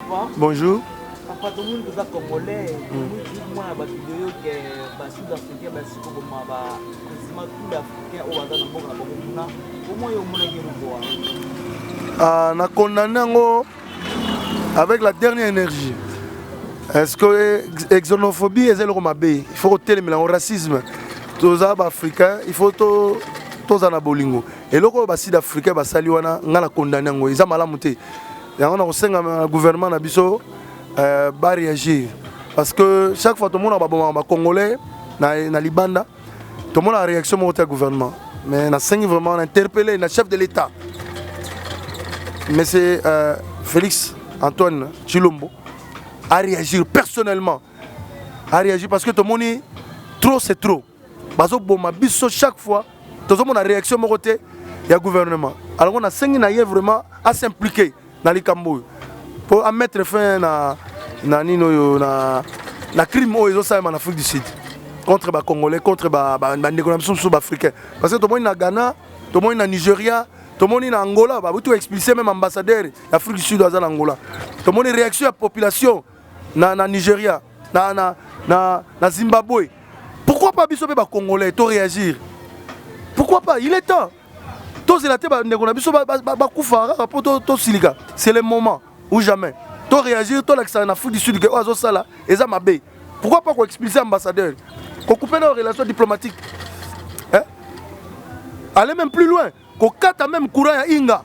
papa. Bonjour. Papa, tomoni toza congolais, tomoni mwana bato oyo ke ba sud africain basi koboma ba quasiment tous les africains oyo baza na mboka na bango kuna. Comment yo omonaki eloko wana? Ah, na condamné yango avec la dernière énergie. Est-ce que xénophobie eza eloko mabe? Il faut kotelemela yango racisme. Toza ba africain, il faut to toza na bolingo. Eloko oyo ba sud africain basali wana nga na condamné yango eza malamu te. Yango na kosenga na gouvernement na biso euh, ba réagir parce que chaque fois tomona babomaka ba congolais na, na libanda tomona réaction moko te ya gouvernement mais nasengi vraiment na interpeller na chef de l'état monsieur euh, Félix Antoine Tshilombo à réagir personnellement à réagir parce que tomoni trop c'est trop bazoboma biso chaque fois tozomona réaction moko te ya gouvernement alors nasengi na ye vraiment à s'impliquer na likambo oyo mpo a mettre fin na, na nini oyo na, na crime oyo ezosalema na Afrique du Sud contre bacongolais contre bandeko na biso mosusu baafricain parce que tomoni na Ghana tomoni na Nigeria tomoni na Angola babuti koexpulse même ambassadeur ya Afrique du Sud aza na Angola tomoni réaction ya population na, na Nigeria na, na, na, na Zimbabwe pourquoi pas biso mpe bacongolais to réagir pourquoi pas il est temps tozela te bandeko na biso bakufa kaka mpo tosilika c'est le moment ou jamais to réagir tolakisaka na Afrique du Sud ke oyo azosala eza mabe pourquoi pas koexpulse ambassadeur kocouper na relation diplomatique hein? aller même plus loin kokata même courant ya inga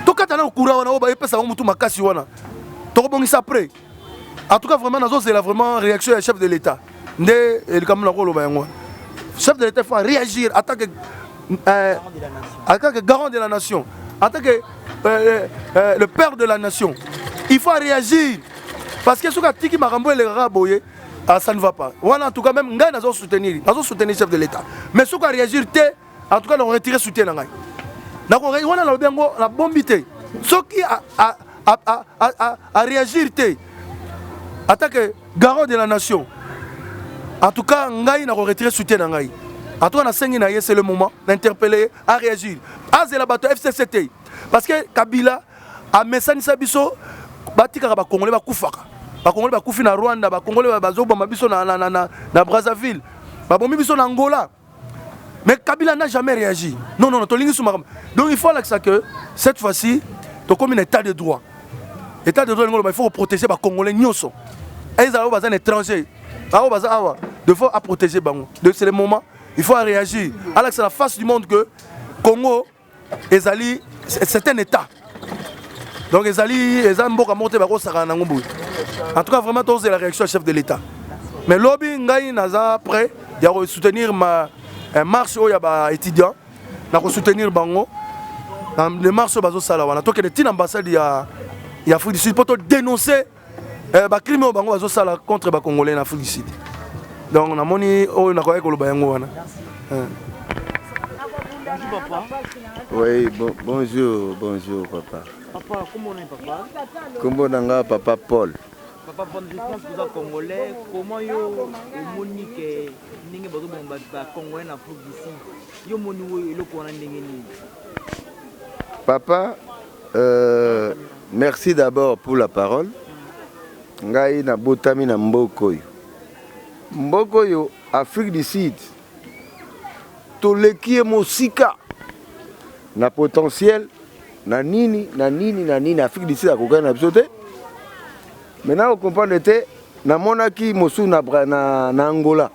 tokata na courant wana oyo bayepesa bango motu makasi wana tokobongisa après en tout cas vraiment nazozela vraiment réaction ya chef de l'état nde likambo na koloba yango wana chef de l'état il faut réagir en tant que en tant que garant de la nation en tant que le père de la nation il faut réagir parce que soki atiki makambo elekaka boye ah, ça ne va pas wana en tout cas même ngai nazo soutenir nazo soutenir chef de l'état mais soki aréagir te en tout cas nako retirer soutien na ngai nako wana nalobi yango nabombi te soki aréagir te en tant que garant de la nation en tout cas ngai nako retirer soutien na ngai en tout cas nasengi na ye c'est le moment d'interpeller à réagir azela bato FCC te parce que Kabila amesanisa biso batikaka bakongolais bakufaka bakongolais bakufi na Rwanda bakongolais bazoboma biso na, na, na, na, na Brazzaville babomi biso na Angola mais Kabila n'a jamais réagi non non non tolingi su makambo donc il faut alakisa que cette fois-ci tokomi na état de droit état de droit elingi oloba il faut koprotéger bacongolais nyonso ezala oyo baza na étranger awa baza awa il faut aprotéger bango donc c'est le moment il faut réagir alakisa la face du monde que Congo ezali c'est un état donc ezali eza mboka moko te bakosakana nango boye en tout cas vraiment tozela réaction ya chef de l'état mais lobi ngai naza prêt ya kosoutenir ma marche oyo ya baétudiant na kosoutenir bango na marche oyo bazosala wana tokende ntina ambassade ya, ya Afrique du Sud mpo todénoncer eh, bacrime oyo bango bazosala contre bacongolais na Afrique du Sud donc namoni oyo nakoki koloba yango wana eh. Bonjour papa. Oui, bon, bonjour, bonjour papa. Papa, comment on est papa? Kombo na nga papa Paul. Papa Paul, je pense que vous êtes congolais. Comment yo omoni ke ndenge bazo ba ba congolais na Afrique du Sud? Yo moni oyo eloko wana ndenge nini? Papa, merci d'abord pour la parole. Ngai nabotami na mboka oyo. Mboka oyo Afrique du Sud toleki ye mosika na potentiel na nini na nini na nini Afrique du Sud akokani na biso te. Maintenant ocomprendre te namonaki mosusu na, na, na Angola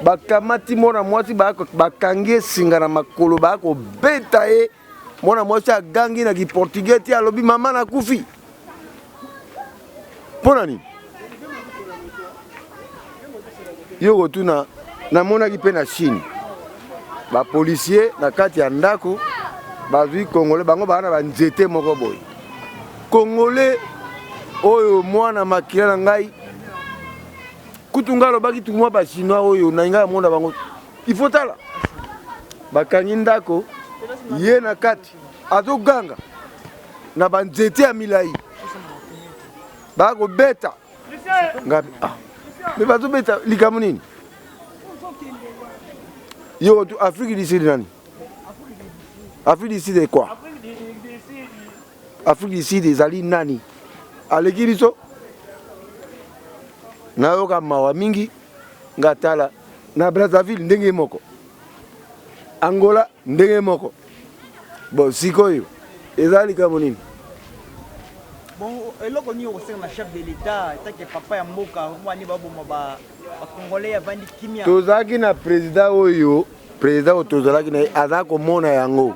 bakamati mwana mwasi bakangi esinga na makolo baya kobeta ye mwana mwasi agangi na kiportugais ti alobi mama nakufi mpo na nini yo kotuna namonaki mpe na Chine bapolisier na kati ya ndako bazwi congolais bango baa na banzete moko boye congolais oyo mwana makila na ngai kutu ngai alobaki tumwa bachinois oyo na ngai amona bango il faut tala bakangi ndako ye na kati azoganga na banzete ya milai bakobeta ngabi ah me bazobeta likambo nini yo Afrique du Sud nani Afrique du Sud est quoi Afrique du Sud ezali nani? Aleki biso. Nayoka mawa mingi nga tala na Brazzaville ndenge moko. Angola ndenge moko. Bon sikoyo eza likambo nini? Bon eloko nini okosenga na chef de l'État etake papa ya mboka wani baboma ba congolais avandi kimia. Tozalaki na président oyo président oyo tozalaki na ye aza komona yango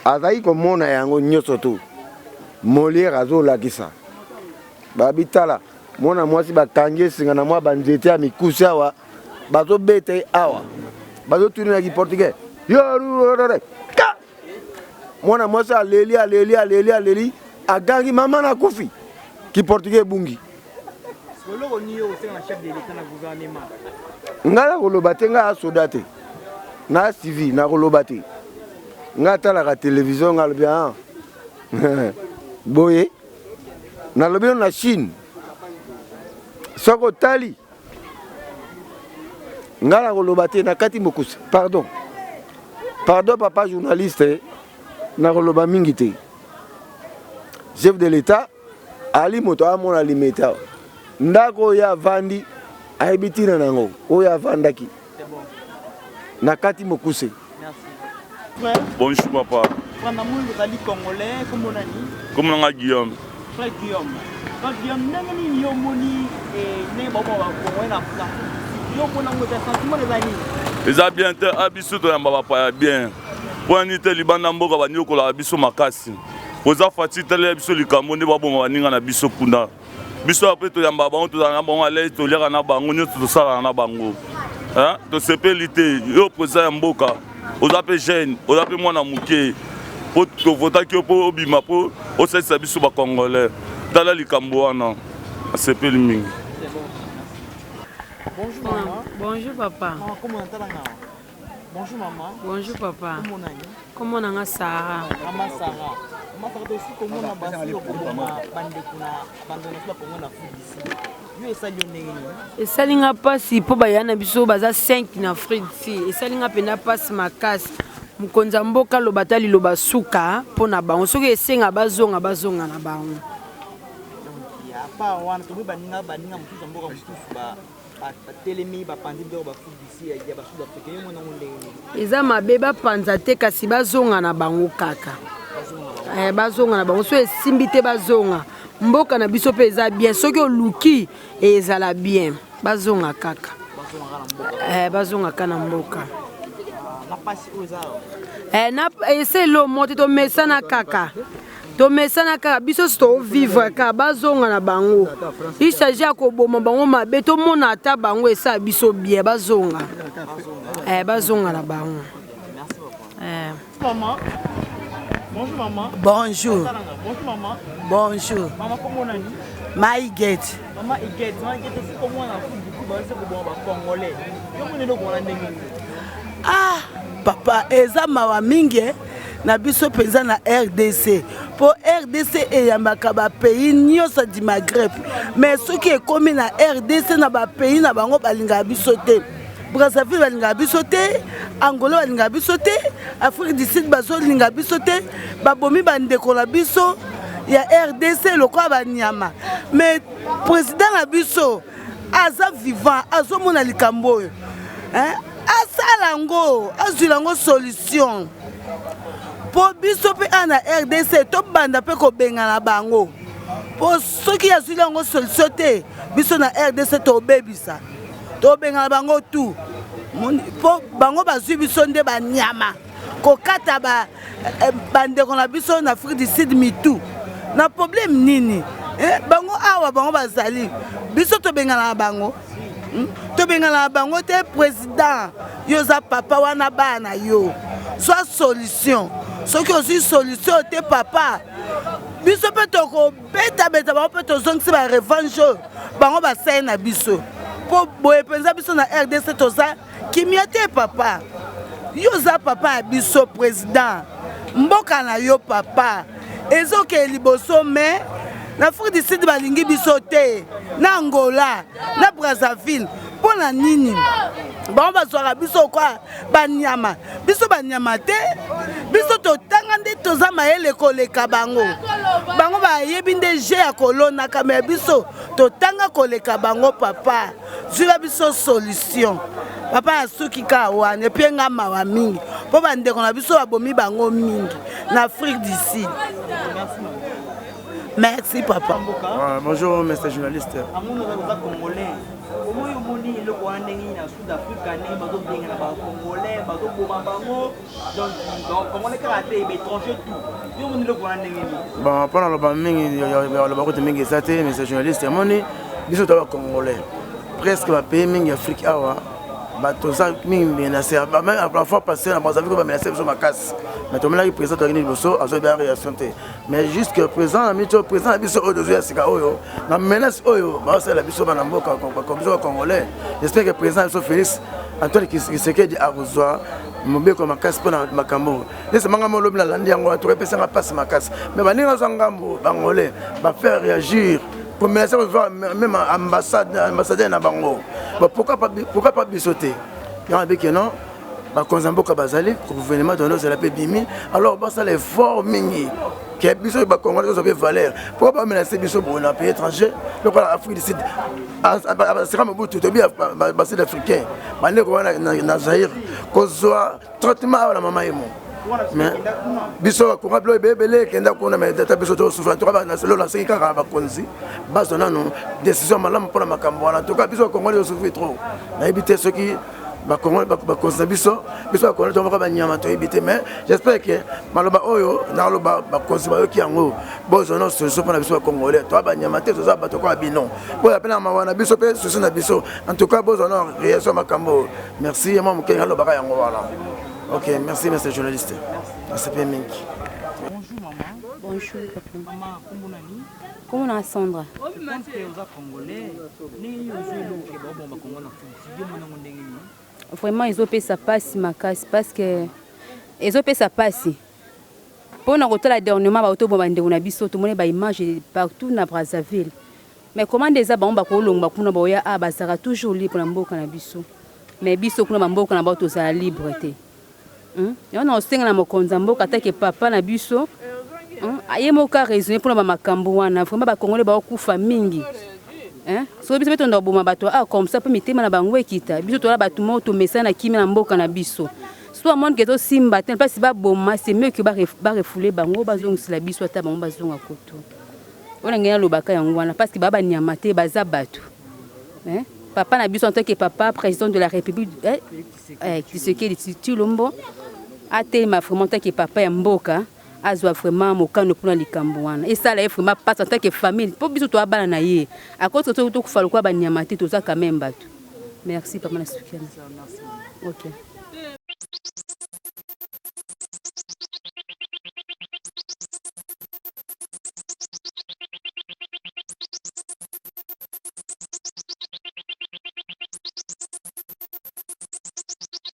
azalaki komona yango nyonso tu Molière azolakisa babi tala mwana mwasi bakangi esinga na mwa banzete ya mikuse awa bazobeta ye awa bazotunelaki portugais ka mwana mwasi aleli aleli aleli aleli agangi mama nakufi kiportugais ebungi ngai nakoloba te ngai asoda te na civil nakoloba te ngai atalaka televizio ngai alobi ah. boye nalobi no na chine soki otali ngai nakoloba te nakati mokuse pardon pardon papa journaliste nakoloba mingi te chef de l'état ali moto amona limete awa ndako oyo avandi ayebi ntina na yango oyo avandaki na kati mokuse. Bonjour papa. Frère namoni ozali congolais kombo nani? Kombo na nga Guillaume. Frère Guillaume. Frère Guillaume ndenge nini yo omoni eh, ndenge bakoma ba congolais na na yo omona yango eza sentiment eza nini? Eza bien te a biso toyamba bapaya bien. Mpo na nini te libanda mboka banyokolaka biso makasi. Oza Fatshi talela biso likambo nde baboma baninga na biso kuna. Biso ape toyamba bango tozala na bango alei toliaka na bango nyonso tosalaka na bango. Tosepeli te yo président ya mboka oza mpe jeune oza mpe mwana moke mpo tovotaki yo mpo obima mpo osalisa biso bacongolais tala likambo wana asepeli mingi. Bonjour maman. Bonjour papa. Maman, comment Bonjour maman. Bonjour papa. Comment nani? Comment nanga Sarah? Maman Sarah. Maman Sarah tosi komona basi okoboma bandeko na bandeko na biso bakongo na Afrique du Sud. Yo esali yo ndenge nini? Esali nga mpasi mpo baya na biso baza 5 na Afrique du Sud. Esali nga mpenza mpasi makasi. Mokonzi ya mboka aloba ata liloba suka mpo na bango. Soki esenga bazonga bazonga na bango. Donc à part wana tomoni baninga baninga mosusu ya mboka mosusu ba batelemi bapanzi biloko baafrique du sud ya ba sud africain yo mona yango ndenge nini? Eza mabe bapanza te kasi bazonga na bango kaka. Eh, bazonga na bango soki esimbi te bazonga mboka na biso mpe eza bien soki oluki ezala bien bazonga kaka eh, bazonga kaka na mboka eh, na ese elomo te tomesana kaka tomesana kaka biso so tovivre kaka bazonga na bango il s'agit ya koboma bango mabe tomona ata bango esala biso bien bazonga eh, bazonga na bango eh. Maman. Bonjour maman. Bonjour. Bonjour maman. Bonjour. Maman comment nani? Maïguette. Maman Iguette, maman Iguette c'est comment na Afrique du Sud ba se ko ba congolais. Yo moni eloko wana ndenge nini? Ah papa eza mawa mingi eh? na biso mpenza na rdc mpo rdc eyambaka bapays nyonso du maghreb mais soki ekomi na rdc na bapays na bango balingaka biso te brazzaville balingaka biso te angola balingaka biso te afrique du sud bazolinga biso te babomi bandeko na biso ya rdc lokola banyama mais président na biso aza vivant azomona likambo oyo asala yango azwila yango solution mpo biso mpe awa na rdc tobanda mpe kobengana bango mpo soki azwili yango solution te biso na rdc tobebisa tobengana bango tout mpo bango bazwi biso nde banyama kokata ba, eh, bandeko na biso na afrique du sud mitu na problème nini eh, bango awa bango bazali biso tobengana na bango hmm? tobengana na bango te président yo oza papa wana bana na yo zwa solution soki ozwi solution te papa biso mpe tokobetabeta bango mpe tozongisi ba revanche oyo bango basali na biso mpo boye mpenza biso na rdc toza kimia te papa yo oza papa ya biso président mboka na yo papa ezokee liboso mais na afrique du sud balingi biso te na angola na brazzaville. Mpo na nini bango bazwaka biso kwa banyama? Biso banyama te, biso totanga nde toza mayele koleka bango. Bango bayebi nde je ya kolonaka, me biso totanga koleka bango. Papa, zwila biso solution. Papa, nasuki kaka wana. Epie nga mawa mingi mpo bandeko na biso babomi bango mingi na Afrique du Sud. Merci, papa. Bonjour, monsieur journaliste. Amoni oza Congolais, omoi omoni eloko wana ndenge nini na Sud Afrique, ndenge bazobenga na Bacongolais, bazoboma bango? Donc Congolais kaka te, baétranger tout. Yo omoni eloko wana ndenge nini? Bon, mpona loba mingi, loba kutu mingi eza te, monsieur journaliste. Amoni biso toza Bacongolais, presque bapays mingi Afrique awa bato oza mingi menace. Même la fois passé na Brazzaville, bamenace biso makasi, mais tomelaki président toyaki liboso, azoyebi réaction te. Mais jusque présent na mito, président na biso oyo tozwi ya sika oyo, na menace oyo baosalela biso bana mboka, biso Bacongolais, j'espère que président na biso Félix Antoine Tshisekedi akozwa mobeko makasi mpona makambo nese manga molobi. Nalandi yango, atoka epesanga mpasi makasi, mais baninga azwa ngambo, Bangolais bafaire réagir komenace kozwa même ambassade, ambassadeur na bango. Pourquoi pas biso te? Yango abiki non, bakonzi ya mboka bazali, gouvernement tondo ozala mpe bimi, alors basala effort mingi ke biso Bacongolais tozwa mpe valeur. Pourquoi bamenace biso boye na pays étranger lokola Afrique du Sud? Basika Mobutu, tobi Basud africain, bandeko wana na Zaire kozwa traitement awa na mama yemo, mais biso bakonga bilo ebele ekenda kuna, mais tata biso tosouffre. Toka lelo, nasengi kaka bakonzi bazwa nano décision malamu mpona makambo wana. Toka biso Bakongoli tosouffrir trop. Nayebi te soki bakonzi na biso, biso Bakongoli tomoko banyama, toyebi te. Mais j'espère que maloba oyo nakoloba, bakonzi bayoki yango, bozwa no solution mpona biso Bacongolais. Toa banyama te, toza bato koya bino boya mpe na mawa na biso mpe solution na biso. En tout cas, bozwa no réaction makambo. Merci. Mwa moke alobaka yango wana. Ok, merci, monsieur journaliste, nasepe mingi. Bonjour, maman. Bonjour, papa. Mama, kombo nani? Kombo na Sandra. Je pense que oza Congolais. Ndenge nini ozwi eloko ke baoboma Congo na Afrique du Sud? Yo monango ndenge nini? Vraiment, ezopesa mpasi makasi, parce que ezopesa mpasi mpona kotala dernièrement baotoboma bandeko na biso. Tomoni baimage partout na Brazzaville, mais comment nde eza bango bakolongwa kuna, baoya a bazalaka toujours libre na mboka na biso, mais biso kuna bamboka na bao tozala libre te. Yango na kosenga na mokonzi ya mboka, atake papa na biso, ye moko araisonne mpona bamakambo wana. Vraiment, Bakongole baokufa mingi. Soki biso mpe tonda koboma bato ah, comme ça mpe mitema na bango ekita. Biso toza bato moko tomesana na kimia na mboka na biso. So amoni ke tosimba te mpasi baboma, c'est mieux ke barefouler bango, bazongisela biso ata bango bazonga koto. Oyo na ngai nalobaka yango wana, parce que baa banyama te, baza bato. Papa na biso en tant que papa président de la République, eh, Tshisekedi Tshilombo, atelema vraiment en tant que papa ya mboka, azwa vraiment mokano mpona likambo wana. Esala ye vraiment passe en tant que famille, mpo biso toya bana na ye. Akoti tokufa lokola banyama te, toza quand même bato. Merci, papa, na sukiana. Ok.